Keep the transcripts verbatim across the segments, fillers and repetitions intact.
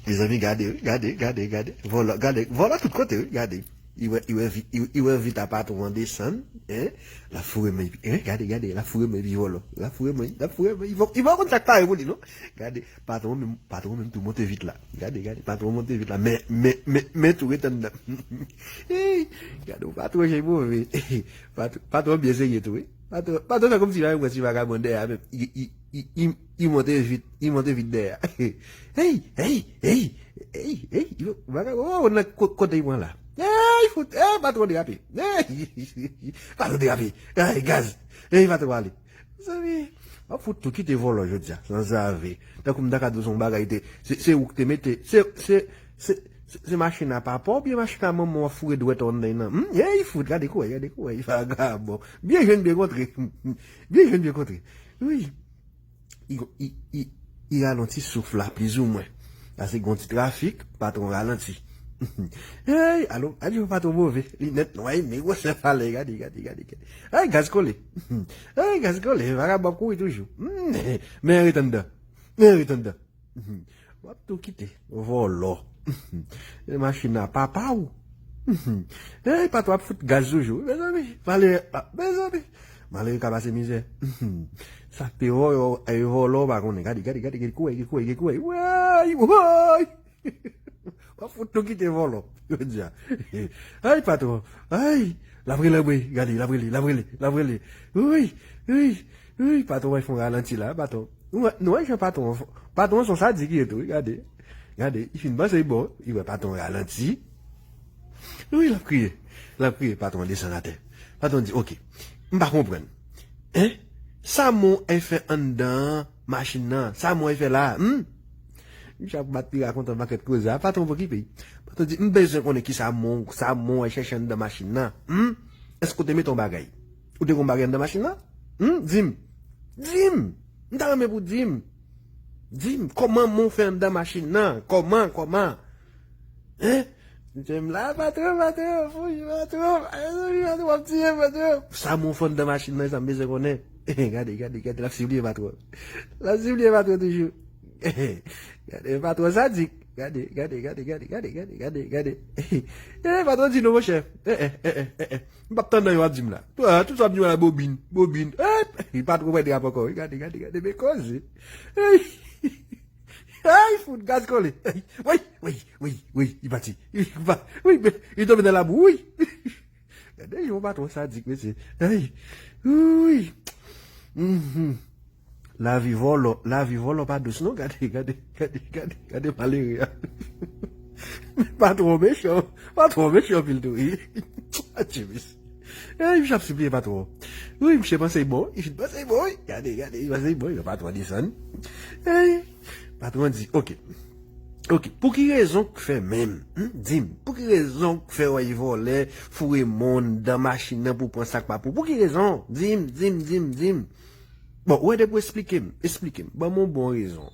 Mezanmi, gade, wi, gade, gade, gade. Vòlò, gade, vòlò tout kote, wi, gade. Li wè, li wè vi-, li, li wè vit a patwon an desann, en? L ap foure men, en? Gade, gade, l ap foure men epi vòlò. L ap foure men, l ap foure men. Li poko konn sa k pare pou li, non? Gade, patwon menm, patwon menm tou monte vit la. Gade, gade, patwon monte vit la. Men, men, men, men tou ret anndan. Hey, gade, patwon jan move. Patwon, patwon byen serye tou, wi. Patwon, patwon fè kòmsi pa yon ti vagabon dèyè menm. Li, li, li, li, li monte vit, li monte vit dèyè. Hey, hey, hey, hey, hey, vagabon, oh, nan ko-, kote li pran la. Hey, fout, hey, patwon derape. Hey, patwon derape. Hey, gaz. Hey, patwon ale. Mezanmi, w ap fout tou kite vòlò jodi a, sanzave. Tankou m ta ka di w se yon bagay te, se, se ou ki te mete, se, se, se, se, se machin a papa w oubyen machin a manman w ap foure dwèt ou anndan nan? Hmm? Ey, fout, gade kouwè, gade kouwè, vagabon. Byen jwenn, byen kontre. Byen jwenn, byen kontre. Wi. Li, li, li, li ralonti souf la, plizoumwen. Paske gon ti trafik, patwon ralanti. Hey, alo, adje patwon move. Linèt nwa, men gwosè palè, gade, gade, gade, gade. Hey, gaz kole. Hey, gaz kole, vagabon ap kouri toujou. Hmm, men ret anndan. Men ret anndan. W ap tou kite. Vòlò. E machin nan papa w. Hey, patwon ap fout gaz toujou. Mezanmi, malere, ah, mezanmi. Malere ka pase mizè. Sa k te vòlò, e vòlò w pa konnen. Gade, gade, gade, gade, kouwè, gade, kouwè, gade, kouwè. Woy, woy. W ap fout nou kite vòlò jodi a. Ay, patwon. Ay, l ap rele, wi. Gade, l ap rele, l ap rele, l ap rele. Wi, wi, wi, patwon, w fè yon ralanti la, patwon. Nou wè, nou wè jan patwon, patwon se yon sadik li ye tou, wi, gade. Gade, li fin panse li bon, li wè patwon ralanti. Wi, l ap kriye. L ap kriye, patwon desann atè. Patwon di, "Oke, m pa konprann. En? Sa mon ay fè anndan machin nan? Sa mon ay fè la? Hmm?" Misye ap bat pi ra kontan pakèt koze. A, patwon poko okipe. Patwon di, "M bezwen konnen kisa mon, sa mon ay chèche anndan machin nan. Hmm? Èske w te mete yon bagay? Ou te gen yon bagay anndan machin nan? Hmm? Di m. Di m. M ta renmen pou w di m. Di m, kòman mon fè anndan machin nan? Kòman, kòman?" En? Misye m la, patwon, patwon, fouy, patwon, ay, patwon, w ap tiye m, patwon. Sa mon fè anndan machin nan, sa m bezwen konnen. Gade, gade, gade, l ap sipliye patwon. L ap sipliye patwon toujou. Gade, patwon sadik. Gade, gade, gade. Eh, patwon di non, monchè. Eh, eh, eh, eh, eh, eh. M p ap tann nan yo ap di m la. Tout, ah, tout sa ap di m la, bobin, bobin. Eh, patwon pran drap ankò, wi. Gade, gade, gade, men koze. Ey. Ay, fout, gaz kole. Ey, wi, wi, wi, wi, li pati. Li pa-, wi, men, li tonbe nan labou, wi. Gade, yon patwon sadik, mesye. Ey, wi. Mhm. Lavi vòlò, lavi vòlò pa dous, non. Gade, gade, gade, gade, gade malere a. Patwon mechan, patwon mechan anpil tou, wi. Adje, mesye. Ey, misye ap sipliye patwon. Wi, misye panse l bon, li fin panse l bon, wi. Gade, gade, li panse l bon, wi, patwon desann. Ey, patwon di, "Oke. Oke, pou ki rezon k fè menm? Hmm? Di m, pou ki rezon k fè w ay vòlè, foure men w anndan machin nan pou w pran sa k pa pou w? Pou ki rezon? Di m, di m, di m, di m." Bon, ou wè depi w esplike m, esplike m, ban m yon bon rezon.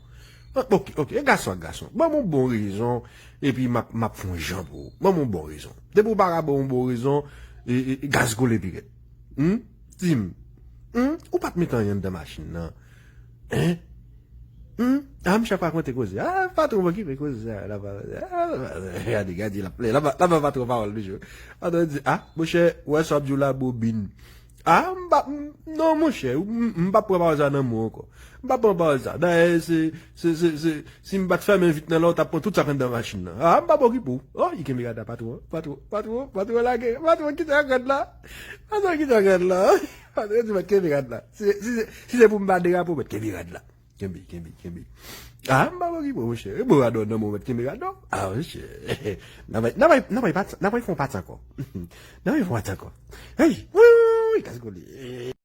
Ah, oke, oke, e gason ak gason. Ban m yon bon rezon, epi m ap, m ap fè yon jan pou ou. Ban m yon bon rezon. Depi w pa ka ban m yon bon rezon, e, e, e gaz kole pi rèd. Hmm? Di m. Hmm? Ou pa t mete anyen anndan machin nan. Hein? Hmm? Ah, misye ap rakonte koze. Ah, patwon okipe koze sa. L ap, ah, gade, gade, l ap, l ap, l ap ba patwon pawòl toujou. Patwon di, "Ah, monchè, ou wè sa w ap di w la, bobin." Ah, m pa, m, non, monchè, m, m p ap pran pawòl sa nan men w ankò. M p ap pran pawòl sa. Dayè, se, se, se, se, si m pa t fèmen vit nan la, ou t ap pran tout sa k anndan machin nan. Ah, m p ap okipe w. Oh, li kenbe rad la, patwon, patwon, patwon, patwon lage, patwon kite ak rad la. Patwon kite ak rad la. Patwon di, "Mèt kenbe rad la. Si, si, si, si se pou m pa derape, ou mèt kenbe rad la." Kenbe, kenbe, kenbe. Ah, m pa okipe w, monchè. E bon, rad ou nan men w, mèt kenbe rad ou. Ah, monchè. N a bay, n a bay, n a bay pati, n a bay fè yon pati ankò. N a bay fè yon pati ankò. Hey, wi, wi, wi, wi, gaz kole.